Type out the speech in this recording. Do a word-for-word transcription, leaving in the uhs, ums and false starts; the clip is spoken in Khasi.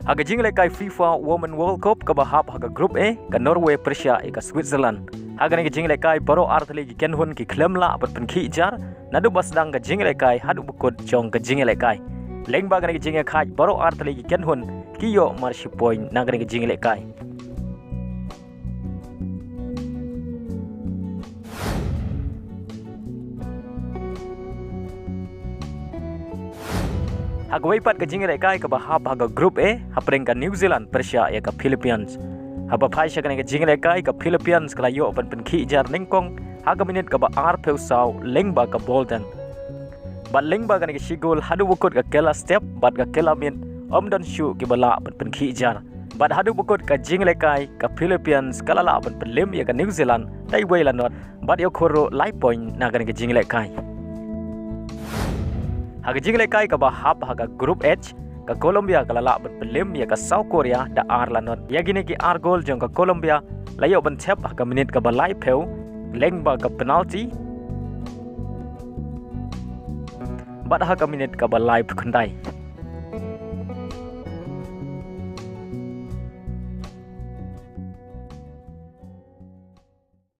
Ha ka jingïalehkai FIFA Women World Cup kaba hap ha ka Group A, ka Norway pyrshah ïa ka Switzerland. Ha kane ka jingïalehkai baroh artylli ki kynhun ki khlem lah ban pynkhih jar naduh ba sdang ka jingïalehkai haduh ba kut jong ka jingïalehkai. Lyngba kane ka jingïakhaid baroh artylli ki kynhun ki ïoh mar shi point na kane ka jingïalehkai. Ha kawei pat ka jingïalehkai kaba hap ha ka Group A, hapdeng ka New Zealand pyrshah ïa ka Philippines. Haba phai sha kane ka jingïalehkai, ka Philippines ka la ïoh ban pynkhih jar nyngkong ha ka minit kaba arphew saw lyngba ka Bolden. Bad lyngba kane ka shi gol haduh ba kut ka kylla step bad ka kylla miet ym don shuh kiba lah ban pynkhih jar. Bad haduh ba kut ka jingïalehkai, ka Philippines ka la lah ban pynlem ïa ka New Zealand da iwei la not bad ïoh khur ruh lai point na kane ka jingïalehkai. Ha ka jingïalehkai kaba hap ha ka Group H, ka Colombia ka la lah ban pynlem ïa ka South Korea da ar la not. Ïa kine ki ar gol jong ka Colombia la ïoh ban thep ha ka minit kaba laiphew lyngba ka penalty bad ha ka minit kaba laiphew khyndai.